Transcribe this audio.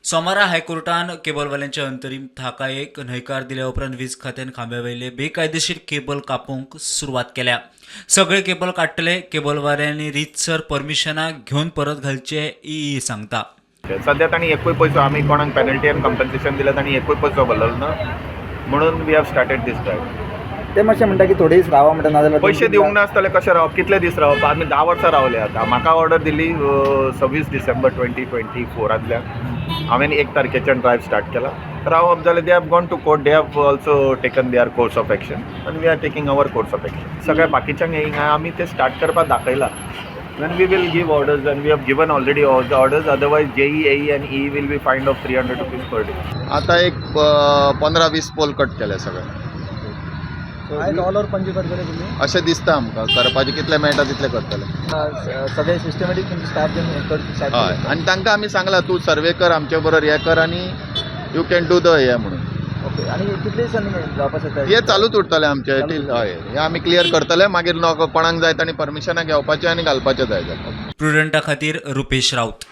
सोमारा हायकोर्टान केबलवाल्यांच्या अंतरीम थाकायेक न्हयकार दिल्या उपरांत वीज खात्यान खांब्या वयले बेकायदेशीर केबल कापूंक सुरवात केल्या. सगळे केबल काडटले, केबलवाल्यांनी रितसर परमिशनां घेवन परत घालचे, ई सांगता. सध्या तांणी एकूय पयसो, आमी कोणाक पेनल्टी आनी कंपन्सेशन दिलें, तांणी एकूय पयसो भरलेलो ना म्हणून we have started this drive. ते मातशे म्हणटा की थोडे दीस रावा म्हणटा, नाजाल्यार पयशे दिवंक नासतले कशें रावप? कितले दीस रावप? आमी 10 वर्सां रावले. आतां म्हाका ऑर्डर दिली 26 डिसेंबर 2024आंतल्यान. हांवें 1 तारखेच्यान ड्रायव्ह स्टार्ट केला. रावप जाल्यार they have gone to court, they have also taken their course of action आनी we are taking our course of action. सगळ्या बाकीच्यांक हे आमी ते स्टार्ट करपाक दाखयला. Then we will give orders and we have given already all the orders. Otherwise, JE, AE and EE will be fined of ₹300 per day. आता एक 15-20 poll cut केले सगळे. आयज ऑल ओवर पणजी करतले तुमी? अशें दिसता आमकां. करपाचें कितलें मेळटा तितलें करतले. सगळे सिस्टमॅटीक तुमचे स्टाफ घेवन हे कर स्टार्ट. हय, आनी तांकां आमी सांगलां, तूं सर्वे कर आमचे बरोबर, हें कर आनी you can do the हें म्हणून. ओके, आनी कितले दिसांनी जावपाक शकता? हे चालूच उरतलें आमचें टील, हय, हे आमी क्लियर करतले. मागीर कोणाक जाय तांणी परमिशनां घेवपाचें आनी घालपाचें जाय जाल्यार. प्रुडंटा खातीर रुपेश राऊत.